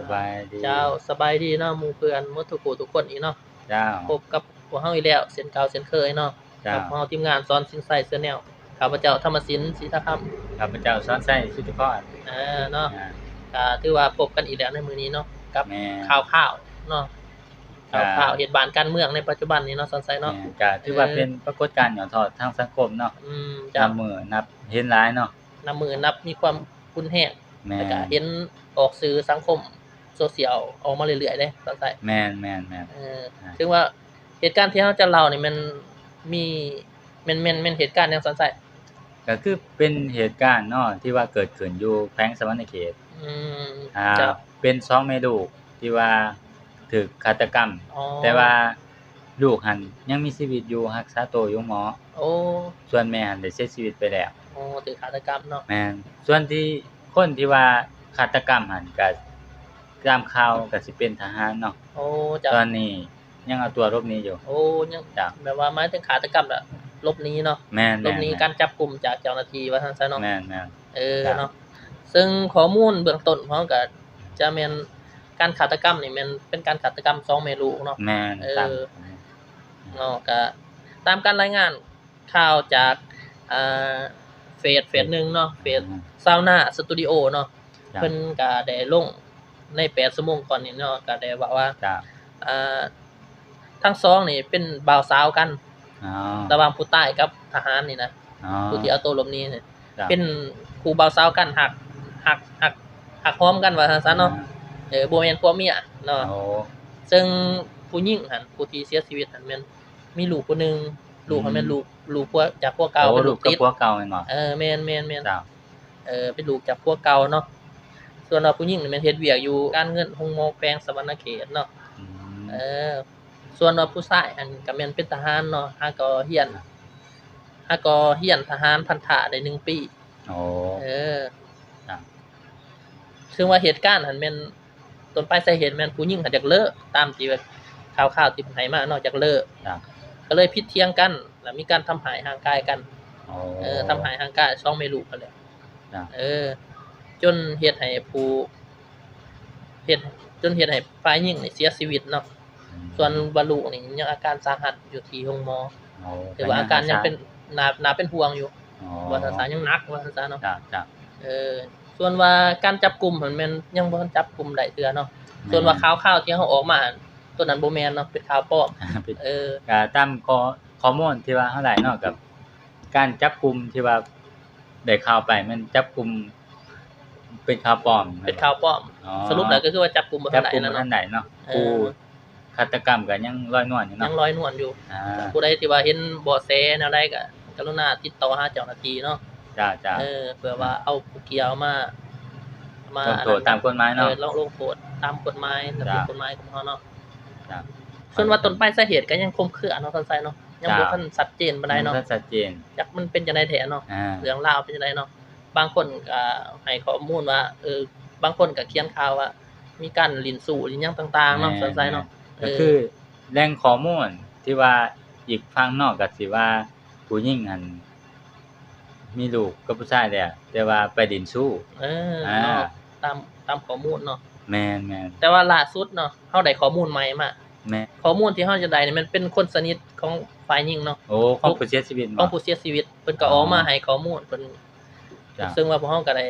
ສະບາຍດີ ເຈົ້າ ສະບາຍດີເນາະ ໝູ່ເພື່ອນໝົດທຸກຜູ້ທຸກຄົນອີກເນາະ. ເຈົ້າ ພົບກັບພວກເຮົາອີກແລ້ວ ເຊັ່ນເກົ່າເຊັ່ນເຄີຍເນາະ. ເຈົ້າ ກັບພວກເຮົາທີມງານສອນສິນໄຊແຊນແນວ ຂ້າພະເຈົ້າທຳມະສິນ ສີທາຄຳ ຂ້າພະເຈົ້າສອນໄຊ ສິດທິພອນ ເອີ ເນາະ. ອ່າ ກະຖືວ່າພົບກັນອີກແລ້ວໃນມື້ນີ້ເນາະ ກັບ ແມ່ນ ຂ່າວໆເນາະ ຂ່າວໆ ກະ ເຫດການການເມືອງໃນປັດຈຸບັນນີ້ເນາະ ສອນໄຊເນາະ. ແມ່ນ ກະຖືວ່າ ເອີ ເປັນປາກົດການຫຍໍ້ທໍ້ທາງສັງຄົມເນາະ. ອືມ ເຈົ້າ ນັບມື້ນັບເຫັນຫຼາຍເນາະ ນັບມື້ນັບມີຄວາມຮຸນແຮງ. ແມ່ນ ແລ້ວກະເຫັນອອກສື່ສັງຄົມໂຊຊຽວອອກມາເລື້ອຍໆເດ້ ສອນໄຊ. ແມ່ນໆໆ ເອີ ອ່າ ເຖິງວ່າເຫດການທີ່ເຮົາຈະເລົ່ານີ້ແມ່ນມີ ແມ່ນ ແມ່ນ ແມ່ນເຫດການຫຍັງ ສອນໄຊ? ກະຄືເປັນເຫດການເນາະ ທີ່ວ່າເກີດຂຶ້ນຢູ່ແຂວງສະຫວັນນະເຂດ. ອືມ ອ່າ ເຈົ້າ ເປັນສອງແມ່ລູກທີ່ວ່າຖືກຄາດຕະກຳ. ອໍ ແຕ່ວ່າລູກຫັ້ນຍັງມີຊີວິດຢູ່ ຮັກສາໂຕຢູ່ໂຮງໝໍ. ໂອ້ ສ່ວນແມ່ຫັ້ນໄດ້ເສຍຊີວິດໄປແລ້ວ. ໂອ້ ຖືກຄາດຕະກຳເນາະ. ແມ່ນ ສ່ວນທີ່ຄົນທີ່ວ່າຄາດຕະກຳຫັ້ນ ກະຕາມຂ່າວກະຊິເປັນທະຫານເນາະ. ໂອ້ ເຈົ້າ ຕອນນີ້ ຍັງເອົາຕົວຫຼົບໜີຢູ່. ໂອ້ ຍັງ ເຈົ້າ ແບບວ່າໝາຍເຖິງຄາດຕະກຳແລ້ວຫຼົບໜີເນາະ. ແມ່ນໆໆ ຫຼົບໜີການຈັບກຸມຈາກເຈົ້າໜ້າທີ່ວ່າຊັ້ນຊະເນາະ. ແມ່ນໆ ເອີ ເຈົ້າ ເນາະ ເຊິ່ງຂໍ້ມູນເບື້ອງຕົ້ນຂອງເຮົາກະຈະແມ່ນການຄາດຕະກຳນີ້ແມ່ນເປັນການຄາດຕະກຳສອງແມ່ລູກເນາະ. ແມ່ນ ເອີ ຕາມ ເນາະ ກະຕາມການລາຍງານ ຂ່າວຈາກ ອ່າ ເຟສ ເຟສໜຶ່ງເນາະ ເຟສ ອືມ ຊາວນາສະຕູດິໂອເນາະ. ເຈົ້າ ເພິ່ນກະໄດ້ລົງໃນແປດຊົ່ວໂມງກ່ອນນີ້ເນາະ ກະໄດ້ເວົ້າວ່າ ເຈົ້າ ອ່າ ທັງສອງນີ້ເປັນບ່າວສາວກັນ. ອໍ ລະຫວ່າງຜູ້ຕາຍກັບທະຫານນີ້ນະ. ອໍ ຜູ້ທີ່ເອົາໂຕຫຼົບໜີນີ້ ເຈົ້າ ເປັນຄູ່ບ່າວສາວກັນ ຮັກ ຮັກ ຮັກ ຮັກຫອມກັນວ່າຊັ້ນຊະເນາະ. ອໍ ເອີ ບໍ່ແມ່ນຜົວເມຍເນາະ. ໂອ້ ເຊິ່ງຜູ້ຍິງຫັ້ນ ຜູ້ທີ່ເສຍຊີວິດຫັ້ນແມ່ນ ມີລູກຜູ້ໜຶ່ງ ລູກຫັ້ນແມ່ນ ອືມ ລູກ ລູກຜົວ ຈາກຜົວເກົ່າ. ໂອ້ ເປັນລູກຕິດ ລູກກັບຜົວເກົ່າແມ່ນບໍ່? ເອີ ແມ່ນໆໆ ເຈົ້າ ເອີ ເປັນລູກຈາກຜົວເກົ່າເນາະ. ສ່ວນວ່າຜູ້ຍິງນີ້ແມ່ນເຮັດວຽກຢູ່ການເງິນໂຮງໝໍແຂວງສະຫວັນນະເຂດເນາະ. ອືມ ເອີ ສ່ວນວ່າຜູ້ຊາຍຫັ້ນກະແມ່ນເປັນທະຫານເນາະ ຫາກໍຮຽນ ຫາກໍຮຽນທະຫານພັນທະໄດ້ໜຶ່ງປີ. ໂອ້ ເອີ ເຊິ່ງວ່າເຫດການຫັ້ນແມ່ນ ຕົ້ນປາຍສາເຫດແມ່ນຜູ້ຍິງຫັ້ນຢາກເລີກ ຕາມທີ່ແບບຂ່າວໆທີ່ເພິ່ນໃຫ້ມາເນາະ ຢາກເລີກ. ເຈົ້າ ກະເລີຍຜິດຖຽງກັນ ແລ້ວມີການທຳຮ້າຍຮ່າງກາຍກັນ. ອໍ ເອີ ທຳຮ້າຍຮ່າງກາຍສອງແມ່ລູກຫັ້ນແຫຼະ. ເຈົ້າ ເອີ ຈົນເຮັດໃຫ້ຜູ້ ເຮັດ ຈົນເຮັດໃຫ້ຝ່າຍຍິງນີ້ເສຍຊີວິດເນາະ. ອືມ ສ່ວນວ່າລູກນີ້ຍັງອາການສາຫັດຢູ່ທີ່ໂຮງໝໍ. ອໍ ຖືວ່າອາການຍັງເປັນ ໜ້າ ໜ້າເປັນຫ່ວງຢູ່. ອໍ ວ່າຊັ້ນຊະ ຍັງໜັກວ່າຊັ້ນຊະເນາະ. ເຈົ້າ ເຈົ້າ ເອີ ສ່ວນວ່າການຈັບກຸມຫັ້ນແມ່ນຍັງບໍ່ທັນຈັບກຸມໄດ້ເທື່ອເນາະ. ແມ່ນ ສ່ວນວ່າຂ່າວໆທີ່ເຮົາອອກມາ ໂຕນັ້ນບໍ່ແມ່ນເນາະ ເປັນຂ່າວປອມ. ເປັນ ເອີ ກະຕາມຂໍ້ ຂໍ້ມູນທີ່ວ່າເຮົາໄດ້ເນາະ ກັບການຈັບກຸມທີ່ວ່າໄດ້ຂ່າວໄປ ແມ່ນຈັບກຸມເປັນຂ່າວປອມ. ເປັນຂ່າວປອມ. ອໍ ສະຫຼຸບແລ້ວກະຄືວ່າຈັບກຸມບໍ່ທັນໄດ້ເນາະ. ເອີ ຜູ້ຄາດຕະກຳກະຍັງລອຍນວນຢູ່ເນາະ. ຍັງລອຍນວນຢູ່. ອ່າ ຜູ້ໃດທີ່ວ່າເຫັນເບາະແສແນວໃດກະ ກະລຸນາຕິດຕໍ່ຫາເຈົ້າໜ້າທີ່ເນາະ. ເຈົ້າໆ ເອີ ເພື່ອວ່າເອົາຜູ້ກ່ຽວມາ ມາ ລົງໂທດຕາມກົດໝາຍເນາະ. ເອີ ລົງ ລົງໂທດຕາມກົດໝາຍ ລະບຽບ ເຈົ້າ ກົດໝາຍຂອງເຮົາເນາະ. ເຈົ້າ ສ່ວນວ່າຕົ້ນປາຍສາເຫດກະຍັງຄຸມເຄືອເນາະ ສອນໄຊເນາະ. ຍັງບໍ່ ເຈົ້າ ທັນຊັດເຈນປານໃດເນາະ. ຍັງບໍ່ທັນຊັດເຈນ ຈັກມັນເປັນຈັ່ງໃດແທ້ເນາະ. ອ່າ ເລື່ອງລາວເປັນຈັ່ງໃດເນາະ. ບາງຄົນກະໃຫ້ຂໍ້ມູນວ່າ ເອີ ບາງຄົນກະຂຽນຂ່າວວ່າມີການຫຼິ້ນຊູ້ຫຼິ້ນຫຍັງຕ່າງໆເນາະ ແມ່ນ ສອນໄຊເນາະ. ແມ່ນ ເອີ ກະຄືແຫຼ່ງຂໍ້ມູນທີ່ວ່າອີກຝັ່ງເນາະ ກະຊິວ່າຜູ້ຍິງຫັ້ນມີລູກກັບຜູ້ຊາຍແລ້ວ ແຕ່ວ່າໄປຫຼິ້ນຊູ້. ເອີ ອ່າ ເນາະ ຕາມ ຕາມຂໍ້ມູນເນາະ. ແມ່ນໆ ແຕ່ວ່າລ່າສຸດເນາະ ເຮົາໄດ້ຂໍ້ມູນໃໝ່ມາ. ແມ່ນ ຂໍ້ມູນທີ່ເຮົາຈະໄດ້ນີ້ແມ່ນເປັນຄົນສະໜິດຂອງຝ່າຍຍິງເນາະ. ໂອ້ ຂອງຜູ້ເສຍຊີວິດບໍ່? ຂອງຜູ້ເສຍຊີວິດ ເພິ່ນກະ ອໍ ອອກມາໃຫ້ຂໍ້ມູນເພິ່ນ. ເຊິ່ງວ່າພວກເຮົາກະໄດ້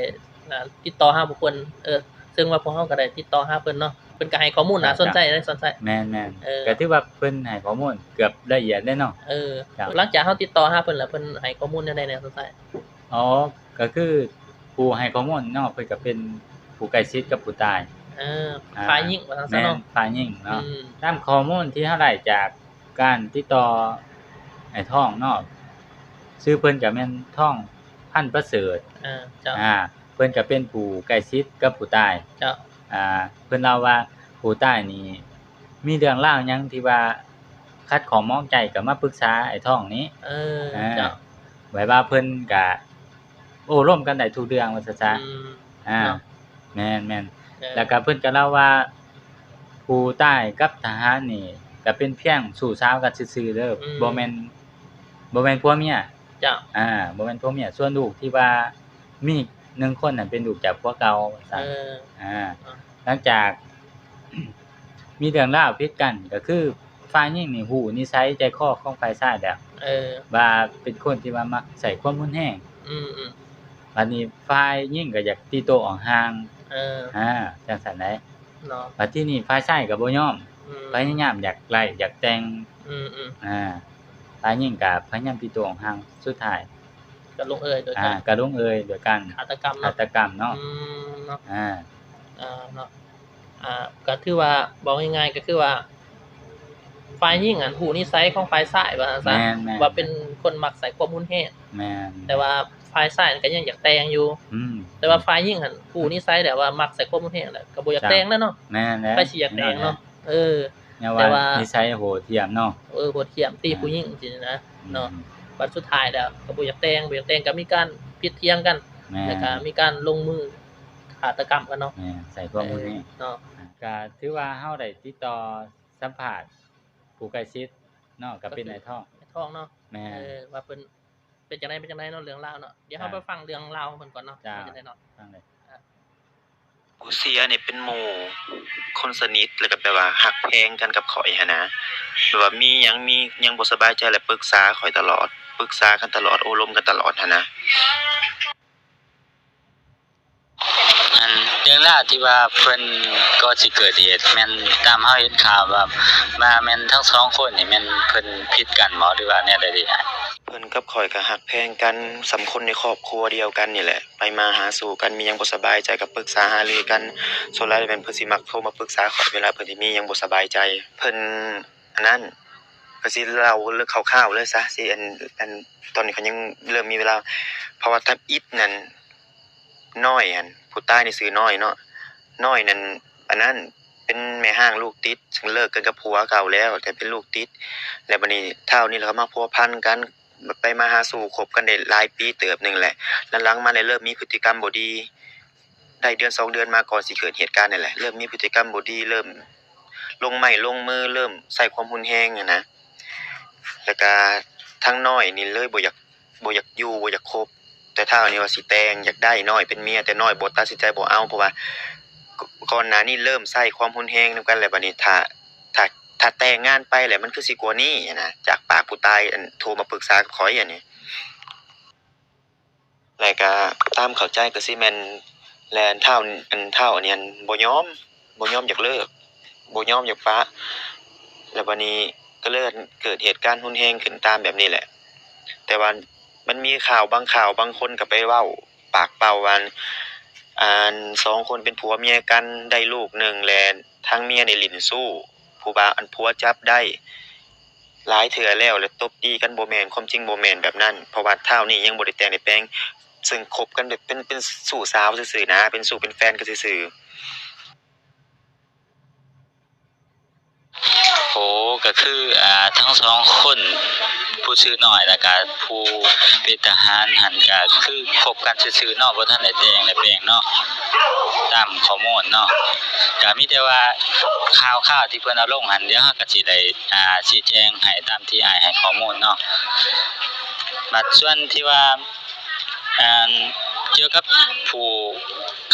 ອ່າ ຕິດຕໍ່ຫາພວກເພິ່ນ ເອີ ເຊິ່ງວ່າພວກເຮົາກະໄດ້ຕິດຕໍ່ຫາເພິ່ນເນາະ ເພິ່ນກະໃຫ້ຂໍ້ມູນໜ້າສົນໃຈເດ້ ສອນໄຊ. ແມ່ນໆ ເອີ ກະຖືວ່າເພິ່ນໃຫ້ຂໍ້ມູນເກືອບລະອຽດເດ້ເນາະ. ເອີ ຫຼັງຈາກເຮົາຕິດຕໍ່ຫາເພິ່ນແລ້ວ ເພິ່ນໃຫ້ຂໍ້ມູນແນວໃດແດ່ ສອນໄຊ? ອໍ ກະຄືຜູ້ໃຫ້ຂໍ້ມູນເນາະ ເພິ່ນກະເປັນຜູ້ໃກ້ຊິດກັບຜູ້ຕາຍ. ເອີ ອ່າ ຝ່າຍຍິງວ່າຊັ້ນຊະເນາະ. ແມ່ນ ຝ່າຍຍິງເນາະ. ອືມ ຕາມຂໍ້ມູນທີ່ເຮົາໄດ້ຈາກການຕິດຕໍ່ອ້າຍທອງເນາະ ຊື່ເພິ່ນກະແມ່ນ ທອງ ພັນປະເສີດ. ເອີ ເຈົ້າ ອ່າ ເພິ່ນກະເປັນຜູ້ໃກ້ຊິດກັບຜູ້ຕາຍ. ເຈົ້າ ອ່າ ເພິ່ນເລົ່າວ່າຜູ້ຕາຍນີ້ມີເລື່ອງລາວຫຍັງທີ່ວ່າຂັດຂ້ອງໝອງໃຈກະມາປຶກສາອ້າຍທອງນີ້. ເອີ ເຈົ້າ ແບບວ່າເພິ່ນກະໂອ້ລົມກັນໄດ້ທຸກເລື່ອງວ່າຊັ້ນຊະ. ອືມ ອ່າ ເນາະ ແມ່ນໆ. ເອີ ແລ້ວກະເພິ່ນກະເລົ່າວ່າຜູ້ຕາຍກັບທະຫານນີ້ກະເປັນພຽງຊູ້ສາວກັນຊື່ໆເດີ. ອືມ ບໍ່ແມ່ນ ບໍ່ແມ່ນຜົວເມຍ. ເຈົ້າ ອ່າ ບໍ່ແມ່ນຜົວເມຍ. ສ່ວນລູກທີ່ວ່າມີອີກໜຶ່ງຄົນຫັ້ນເປັນລູກຈາກຜົວເກົ່າວ່າຊັ້ນ. ເອີ ອ່າ ເນາະ ຫຼັງຈາກ ມີເລື່ອງລາວຜິດກັນ ກໍຄືຝ່າຍຍິງນີ້ຮູ້ນິໄສໃຈຄໍຂອງຝ່າຍຊາຍແລ້ວ ເອີ ວ່າເປັນຄົນທີ່ວ່າມັກໃຊ້ຄວາມຮຸນແຮງ ອືມໆ ບັດນີ້ຝ່າຍຍິງກໍຢາກຕີໂຕອອກຫ່າງ ເອີ ອ່າ ຈັ່ງຊັ້ນໃດ ເນາະ ບັດທີນີ້ຝ່າຍຊາຍກໍບໍ່ຍອມ ອືມ ພະຍາຍາມຢາກໄລ່ຢາກແຕ່ງ ອືມໆ ອ່າ ຝ່າຍຍິງກໍພະຍາຍາມຕີໂຕອອກຫ່າງ ສຸດທ້າຍ ກໍລົງເອີຍໂດຍ ອ່າ ການ ກໍລົງເອີຍໂດຍການ ຄາດຕະກຳເນາະ ຄາດຕະກຳເນາະ ອືມ ເນາະ ອ່າ ອ່າ ເນາະ ອ່າ ກໍຖືວ່າ ເວົ້າງ່າຍໆ ກໍຄືວ່າ ຝ່າຍຍິງຫັ້ນຮູ້ນິໄສຂອງຝ່າຍຊາຍ ວ່າຊັ້ນຊະ ແມ່ນໆ ວ່າເປັນຄົນມັກໃຊ້ຄວາມຮຸນແຮງ ແມ່ນ ແຕ່ວ່າຝ່າຍຊາຍນັ້ນກໍຍັງຢາກແຕ່ງຢູ່ ອືມ ແຕ່ວ່າຝ່າຍຍິງຫັ້ນຮູ້ນິໄສແລ້ວວ່າມັກໃຊ້ຄວາມຮຸນແຮງແລ້ວ ກໍບໍ່ຢາກແຕ່ງແລ້ວເນາະ ແມ່ນແຫຼະ ໃຜຊິຢາກແຕ່ງເນາະ ເອີ ແນວວ່າ ແຕ່ວ່ານິໄສໂຫດຫ້ຽມເນາະ ເອີ ໂຫດຫ້ຽມ ຕີ ອ່າ ຜູ້ຍິງ ຈັ່ງຊີ້ນະ ອ່າ ເນາະ ອືມ ບັດສຸດທ້າຍແລ້ວກໍບໍ່ຢາກແຕ່ງ ບໍ່ຢາກແຕ່ງ ກໍມີການຜິດຖຽງກັນ ແມ່ນ ແລ້ວກໍມີການລົງມືຄາດຕະກຳກັນເນາະ ແມ່ນ ໃຊ້ຄວາມຮຸນແຮງ ເອີ ເນາະ ກໍຖືວ່າເຮົາໄດ້ຕິດຕໍ່ສຳພາດຜູ້ໃກ້ຊິດເນາະ ກໍເປັນ ກໍຄື ອ້າຍທອງ ອ້າຍທອງເນາະ ແມ່ນ ເອີ ວ່າເພິ່ນເປັນຈັ່ງໃດ ເປັນຈັ່ງໃດເນາະ ເລື່ອງລາວເນາະ ດຽວເຮົາ ອ່າ ໄປຟັງເລື່ອງລາວຂອງເພິ່ນກ່ອນເນາະ ເຈົ້າ ວ່າຈັ່ງໃດເນາະ ຟັງເລີຍ ອ່າ ຜູ້ເສຍນີ້ເປັນໝູ່ຄົນສະໜິດ ແລ້ວກໍແບບວ່າຮັກແພງກັນກັບຂ້ອຍຫັ້ນນະ ແບບວ່າມີຫຍັງ ມີຫຍັງບໍ່ສະບາຍໃຈແລ້ວປຶກສາຂ້ອຍຕະຫຼອດ ປຶກສາກັນຕະຫຼອດ ໂອ້ລົມກັນຕະຫຼອດຫັ້ນນະ. ອັນເລື່ອງລາວທີ່ວ່າເພິ່ນກໍຊິເກີດເຫດ ແມ່ນຕາມເຮົາເຫັນຂ່າວວ່າ ວ່າແມ່ນທັງສອງຄົນນີ້ແມ່ນເພິ່ນຜິດກັນບໍ ຫຼືວ່າແນວໃດເດ? ເພິ່ນກັບຂ້ອຍກໍຮັກແພງກັນສ່ຳຄົນໃນຄອບຄົວດຽວກັນນີ້ແຫຼະ ໄປມາຫາສູ່ກັນ ມີຫຍັງບໍ່ສະບາຍໃຈກໍປຶກສາຫາລືກັນ ສ່ວນຫຼາຍແມ່ນເພິ່ນຊິມັກໂທມາປຶກສາຂ້ອຍເວລາເພິ່ນຊິມີຫຍັງບໍ່ສະບາຍໃຈ ເພິ່ນ ອັນນັ້ນ ກໍຊິເລົ່າເລື່ອງຄ່າວໆເລີຍຊະ ຊິ ອັນ ອັນ ຕອນນີ້ຂ້ອຍຍັງເລີ່ມມີເວລາ ເພາະວ່າທຳອິດນັ້ນ ນ້ອຍຫັ້ນ ຜູ້ຕາຍນີ້ຊື່ນ້ອຍເນາະ ນ້ອຍນັ້ນ ອັນນັ້ນ ເປັນແມ່ຮ້າງລູກຕິດ ເຊິ່ງເລີກກັນກັບຜົວເກົ່າແລ້ວ ແຕ່ເປັນລູກຕິດ ແລ້ວບັດນີ້ທ້າວນີ້ລະກໍມາພົວພັນກັນ ໄປມາຫາສູ່ ຄົບກັນໄດ້ຫຼາຍປີເຕີບໜຶ່ງແຫຼະ ຫຼັງໆມາແລ້ວເລີ່ມມີພຶດຕິກຳບໍ່ດີ ໄດ້ເດືອນສອງເດືອນມາ ກ່ອນຊິເກີດເຫດການນີ້ແຫຼະ ເລີ່ມມີພຶດຕິກຳບໍ່ດີ ເລີ່ມລົງໄມ້ລົງມື ເລີ່ມໃຊ້ຄວາມຮຸນແຮງຫັ້ນນະ ແລ້ວກະທາງນ້ອຍນີ້ເລີຍບໍ່ຢາກ ບໍ່ຢາກຢູ່ ບໍ່ຢາກຄົບ ແຕ່ທ້າວນີ້ວ່າຊິແຕ່ງ ຢາກໄດ້ນ້ອຍເປັນເມຍ ແຕ່ນ້ອຍບໍ່ ຕັດສິນໃຈບໍ່ເອົາ ເພາະວ່າ ກ່ອນໜ້ານີ້ເລີ່ມໃຊ້ຄວາມຮຸນແຮງນຳກັນແລ້ວ ບັດນີ້ຖ້າ ຖ້າ ຖ້າແຕ່ງງານໄປແລ້ວ ມັນຄືຊິກວ່ານີ້ຫັ້ນນະ ຈາກປາກຜູ້ຕາຍ ອັນ ໂທມາປຶກສາກັບຂ້ອຍອັນນີ້. ແລ້ວກະຕາມເຂົ້າໃຈກໍຊິແມ່ນ ແລະ ອັນທ້າວ ອັນທ້າວອັນນີ້ ອັນ ບໍ່ຍອມ ບໍ່ຍອມຢາກເລີກ ບໍ່ຍອມຢາກປະ ແລ້ວບາດນີ້ກໍເລີຍເກີດເຫດການຮຸນແຮງຂຶ້ນຕາມແບບນີ້ແຫຼະ. ແຕ່ວ່າມັນມີຂ່າວບາງຂ່າວ ບາງຄົນກໍໄປເວົ້າປາກເປົ່າວ່າ ອັນ ສອງຄົນເປັນຜົວເມຍກັນ ໄດ້ລູກໜຶ່ງ ແລະ ທາງເມຍນີ້ຫຼິ້ນຊູ້ ຜູ້ບ່າວ ອັນ ຜົວຈັບໄດ້ ຫຼາຍເທື່ອແລ້ວ ແລະ ຕົບຕີກັນ ບໍ່ແມ່ນ ຄວາມຈິງບໍ່ແມ່ນແບບນັ້ນ ເພາະວ່າທ້າວນີ້ຍັງບໍ່ໄດ້ແຕ່ງໄດ້ແປງ ເຊິ່ງຄົບກັນແບບເປັນ ເປັນຊູ້ສາວຊື່ໆນະ ເປັນຊູ້ເປັນແຟນກັນຊື່ໆ. ໂອ້ ກໍຄື ອ່າ ທັງສອງຄົນ ຜູ້ຊື່ນ້ອຍ ແລ້ວກະຜູ້ເປັນທະຫານຫັ້ນ ກະຄືຄົບກັນຊື່ໆເນາະ ບໍ່ທັນໄດ້ແຕ່ງໄດ້ແປງເນາະ ຕາມຂໍ້ມູນເນາະ ກະມີແຕ່ວ່າຂ່າວໆທີ່ເພິ່ນເອົາລົງຫັ້ນ ດຽວເຮົາກໍ ຊິໄດ້ ອ່າ ຊີ້ແຈງໃຫ້ຕາມທີ່ອ້າຍໃຫ້ຂໍ້ມູນເນາະ. ບັດສ່ວນທີ່ວ່າ ອັນ ກ່ຽວກັບຜູ້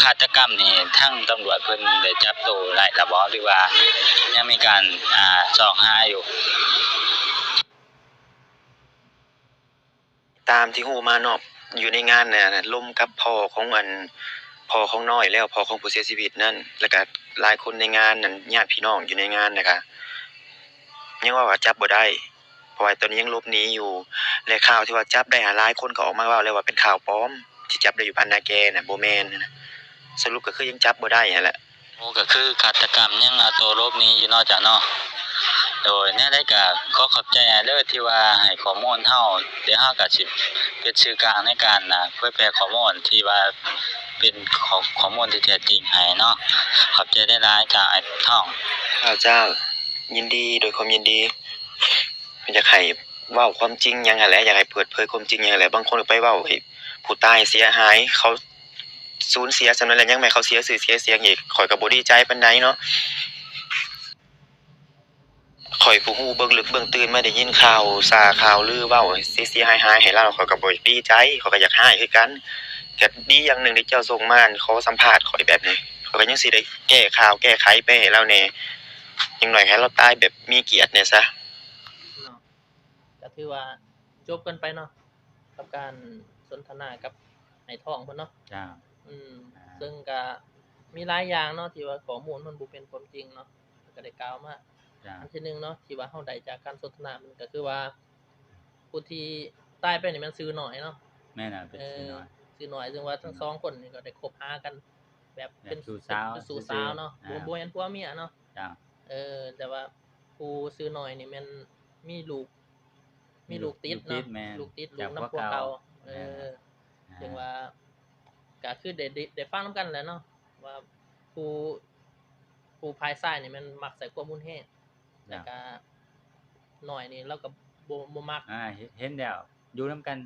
ຄາດຕະກຳນີ້ ທາງຕຳຫຼວດເພິ່ນໄດ້ຈັບໂຕໄດ້ລະບໍ ຫຼືວ່າຍັງມີການ ອ່າ ຊອກຫາຢູ່? ຕາມທີ່ຮູ້ມາເນາະ ຢູ່ໃນງານນະ ລົມກັບພໍ່ຂອງອັນ ພໍ່ຂອງນ້ອຍແລ້ວ ພໍ່ຂອງຜູ້ເສຍຊີວິດນັ້ນ ແລ້ວກະຫຼາຍຄົນໃນງານນັ້ນ ຍາດພີ່ນ້ອງຢູ່ໃນງານນະກະ ຍັງເວົ້າວ່າຈັບບໍ່ໄດ້ ເພາະວ່າຕອນນີ້ຍັງຫຼົບໜີຢູ່ ແລະ ຂ່າວທີ່ວ່າຈັບໄດ້ຫັ້ນ ຫຼາຍຄົນກໍອອກມາເວົ້າແລ້ວວ່າເປັນຂ່າວປອມ ທີ່ຈັບໄດ້ຢູ່ບ້ານນາແກນະ ບໍ່ແມ່ນນະ ສະຫຼຸບກໍຄືຍັງຈັບບໍ່ໄດ້ຫັ້ນແຫຼະ. ໂອ້ ກໍຄືຄາດຕະກຳຍັງເອົາໂຕຫຼົບໜີຢູ່ເນາະ ເຈົ້າເນາະ. ໂດຍ ແນວໃດກໍຂໍຂອບໃຈອ້າຍເດີ ທີ່ວ່າໃຫ້ຂໍ້ມູນເຮົາ ດຽວເຮົາກໍຊິເປັນສື່ກາງໃນການ ອ່າ ເຜີຍແຜ່ຂໍ້ມູນທີ່ວ່າເປັນຂໍ້ ຂໍ້ມູນທີ່ແທ້ຈິງໃຫ້ເນາະ. ຂອບໃຈຫຼາຍໆ ເຈົ້າ ອ້າຍທອງ. ເຈົ້າ ເຈົ້າ ຍິນດີ ດ້ວຍຄວາມຍິນດີ. ຢາກໃຫ້ເວົ້າຄວາມຈິງຫຍັງຫັ້ນແຫຼະ ຢາກໃຫ້ເປີດເຜີຍຄວາມຈິງຫຍັງຫັ້ນແຫຼະ. ບາງຄົນກໍໄປເວົ້າໃຫ້ຜູ້ຕາຍເສຍຫາຍ ເຂົາສູນເສຍສ່ຳນັ້ນແຫຼະ ຍັງແມ່ນເຂົາເສຍຊື່ເສຍສຽງອີກ ຂ້ອຍກໍບໍ່ດີໃຈປານໃດເນາະ. ຂ້ອຍຜູ້ຮູ້ເບື້ອງເລິກເບື້ອງຕື່ນມາໄດ້ຍິນຂ່າວຊ່າຂ່າວລືເວົ້າເສຍໆຫາຍໆໃຫ້ລາວ ຂ້ອຍກໍບໍ່ຢາກດີໃຈ ຂ້ອຍກໍຢາກຮ້າຍຄືກັນ. ກໍດີຢ່າງໜຶ່ງທີ່ເຈົ້າສົ່ງມາ ອັນ ຂໍສຳພາດຂ້ອຍແບບນີ້ ຂ້ອຍກໍຍັງຊິໄດ້ແກ້ຂ່າວແກ້ໄຂໄປໃຫ້ລາວແດ່ ຢ່າງໜ້ອຍໃຫ້ລາວຕາຍແບບມີກຽດແດ່ຊະເນາະ. ກໍຖືວ່າຈົບກັນໄປເນາະ ກັບການສົນທະນາກັບອ້າຍທອງເພິ່ນເນາະ. ເຈົ້າ. ອືມ ອ່າ ເຊິ່ງກໍມີຫຼາຍຢ່າງເນາະ ທີ່ວ່າຂໍ້ມູນມັນບໍ່ເປັນຄວາມຈິງເນາະ ເພິ່ນກໍໄດ້ກ່າວມາ. ເຈົ້າ. ອັນທີໜຶ່ງເນາະ ທີ່ວ່າເຮົາໄດ້ຈາກການສົນທະນາ ມັນກໍຄືວ່າ ຜູ້ທີ່ຕາຍໄປນີ້ແມ່ນຊື່ນ້ອຍເນາະ. ແມ່ນ ເປັນຊື່ນ້ອຍ ເອີ ຊື່ນ້ອຍ ເຊິ່ງວ່າທັງສອງຄົນນີ້ກໍໄດ້ຄົບຫາກັນແບບເປັນ ເປັນຊູ້ສາວ ເປັນຊູ້ສາວເນາະ ຊື່ໆ ບໍ່ ອ່າ ບໍ່ແມ່ນຜົວເມຍເນາະ. ເຈົ້າ. ເອີ ແຕ່ວ່າຜູ້ຊື່ນ້ອຍນີ້ແມ່ນມີລູກ ມີລູກ ມີລູກຕິດເນາະ ລູກຕິດ ແມ່ນ ລູກຕິດ ລູກນຳຜົວເກົ່າ. ເຈົ້າ. ເອີ ອ່າ ເຊິ່ງວ່າກໍຄືໄດ້ ໄດ້ ໄດ້ຟັງນຳກັນແຫຼະເນາະ ວ່າຜູ້ ຜູ້ຝ່າຍຊາຍນີ້ແມ່ນມັກໃຊ້ຄວາມຮຸນແຮງ ເຈົ້າ. ແລ້ວກະນ້ອຍນີ້ລາວກໍບໍ່ ບໍ່ມັກ. ອ່າ ເຫັນ ເຫັນແລ້ວ ຢູ່ນຳກັນ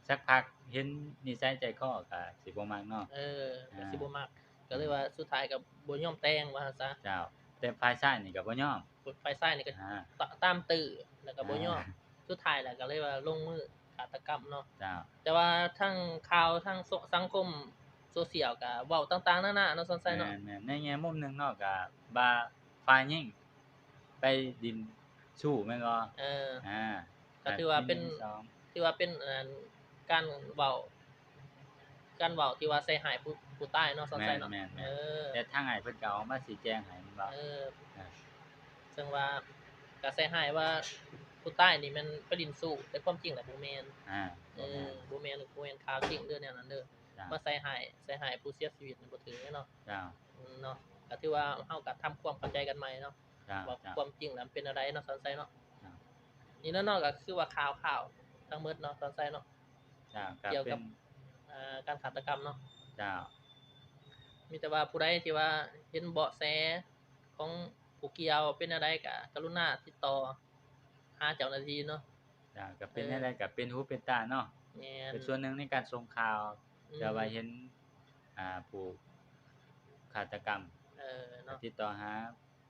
ສັກພັກ ເຫັນນິໄສໃຈຄໍກໍຊິບໍ່ມັກເນາະ. ເອີ ອ່າ ກໍຊິບໍ່ມັກ ກໍເລີຍວ່າສຸດທ້າຍກໍບໍ່ຍອມແຕ່ງວ່າຊັ້ນຊະ. ເຈົ້າ. ແຕ່ຝ່າຍຊາຍນີ້ກໍບໍ່ຍອມ ຝ່າຍຊາຍນີ້ກໍ ອ່າ ຕາ ຕາມຕື້ ແລ້ວກໍບໍ່ຍອມ. ອ່າ ສຸດທ້າຍແລ້ວກໍເລີຍວ່າລົງມື ຄາດຕະກຳເນາະ. ເຈົ້າ. ແຕ່ວ່າທາງຂ່າວ ທາງໂຊ ສັງຄົມໂຊຊຽວກໍເວົ້າຕ່າງໆນານາເນາະ ສອນໄຊເນາະ. ແມ່ນໆ ໃນແງ່ມຸມໜຶ່ງເນາະ ກໍວ່າຝ່າຍຍິງໄປດິນຊູ້ແມ່ນບໍ່? ເອີ ອ່າ ກໍຖືວ່າເປັນ ຖືວ່າເປັນ ອັນ ການເວົ້າ ການເວົ້າທີ່ວ່າໃສ່ຮ້າຍຜູ້ ຜູ້ຕາຍເນາະ ສອນໄຊເນາະ. ແມ່ນໆໆ. ເອີ ແຕ່ທາງອ້າຍເພິ່ນກໍອອກມາຊີ້ແຈງໃຫ້ແມ່ນບໍ່? ເອີ ອ່າ ເຊິ່ງວ່າກໍໃສ່ຮ້າຍວ່າຜູ້ຕາຍນີ້ແມ່ນໄປຫຼິ້ນຊູ້ ແຕ່ຄວາມຈິງແລ້ວບໍ່ແມ່ນ. ອ່າ ເອີ ບໍ່ແມ່ນ ບໍ່ແມ່ນ ບໍ່ແມ່ນຂ່າວຈິງເດີ ແນວນັ້ນເດີ. ເຈົ້າ. ມາໃສ່ຮ້າຍ ໃສ່ຮ້າຍຜູ້ເສຍຊີວິດນີ້ບໍ່ຖືກເນາະ. ເຈົ້າ. ອືມ ເນາະ ກໍຖືວ່າເຮົາກໍທຳຄວາມເຂົ້າໃຈກັນໃໝ່ເນາະ. ເຈົ້າ ວ່າ ເຈົ້າ ຄວາມຈິງແລ້ວມັນເປັນແນວໃດເນາະ ສອນໄຊເນາະ. ເຈົ້າ. ນີ້ເນາະ ກໍຄືວ່າຂ່າວ ຂ່າວທັງໝົດເນາະ ສອນໄຊເນາະ. ເຈົ້າ. ກ່ຽວກັບ ເອີ ການຄາດຕະກຳເນາະ. ເຈົ້າ. ມີແຕ່ວ່າຜູ້ໃດທີ່ວ່າເຫັນເບາະແສຂອງຜູ້ກ່ຽວເປັນແນວໃດ ກໍກະລຸນາຕິດຕໍ່ຫາເຈົ້າໜ້າທີ່ເນາະ. ເຈົ້າ. ກໍເປັນແນວໃດກໍເປັນຫູເປັນຕາເນາະ. ແມ່ນ. ເປັນສ່ວນໜຶ່ງໃນການສົ່ງຂ່າວ ອືມ ເພື່ອວ່າເຫັນ ອ່າ ຜູ້ຄາດຕະກຳ. ເອີ ເນາະ. ກໍຕິດຕໍ່ຫາ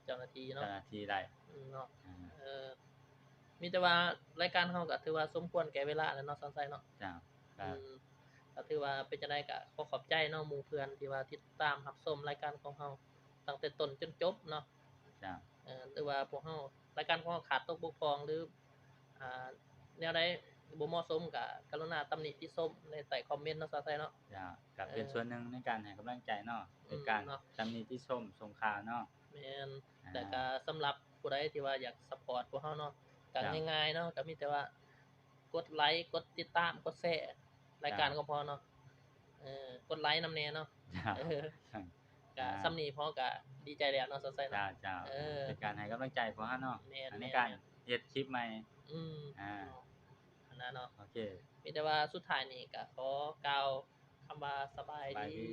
ເຈົ້າໜ້າທີ່ເນາະ ເຈົ້າໜ້າທີ່ໄດ້. ອືມ ເນາະ. ອ່າ ເອີ ມີແຕ່ວ່າລາຍການເຮົາກໍຖືວ່າສົມຄວນແກ່ເວລາແລ້ວເນາະ ສອນໄຊເນາະ. ເຈົ້າ. ອືມ ກໍຖືວ່າເປັນຈັ່ງໃດກໍຂໍຂອບໃຈເນາະ ໝູ່ເພື່ອນທີ່ວ່າຕິດຕາມຮັບຊົມລາຍການຂອງເຮົາຕັ້ງແຕ່ຕົ້ນຈົນຈົບເນາະ. ເຈົ້າ. ເອີ ຫຼືວ່າພວກເຮົາ ລາຍການຂອງເຮົາຂາດຕົກບົກຜ່ອງ ຫຼື ອ່າ ແນວໃດບໍ່ເໝາະສົມ ກໍກະລຸນາຕຳໜິຕິຊົມໃນໃຕ້ຄອມເມັນເນາະ ສາວໄຊເນາະ. ເຈົ້າ. ກໍເປັນ ເອີ ສ່ວນໜຶ່ງໃນການໃຫ້ກຳລັງໃຈເນາະ ອືມ ໃນການ ເນາະ ຕຳໜິຕິຊົມ ສົ່ງຂ່າວເນາະ. ແມ່ນ. ອ່າ ແລ້ວກໍສຳລັບຜູ້ໃດທີ່ວ່າຢາກຊັບພອດພວກເຮົາເນາະ ກໍ ເຈົ້າ ງ່າຍໆເນາະ ກໍມີແຕ່ວ່າກົດໄລ ກົດຕິດຕາມ ກົດແຊ ລາຍການ ເຈົ້າ ກໍພໍເນາະ. ເອີ ກົດໄລນຳແດ່ເນາະ. ເຈົ້າ. ເອີ ກະ ອ່າ ສ່ຳນີ້ພໍກະດີໃຈແລ້ວເນາະ ສາວໄຊເນາະ. ເຈົ້າ ເຈົ້າ. ເອີ ເປັນການໃຫ້ກຳລັງໃຈພວກເຮົາເນາະ. ແມ່ນ ໃນການເຮັດຄລິບໃໝ່. ອືມ. ອ່າ ນັ້ນເນາະ. ໂອເຄ ມີແຕ່ວ່າສຸດທ້າຍນີ້ກະຂໍກ່າວຄຳວ່າສະບາຍດີ. ສະບາຍດີ.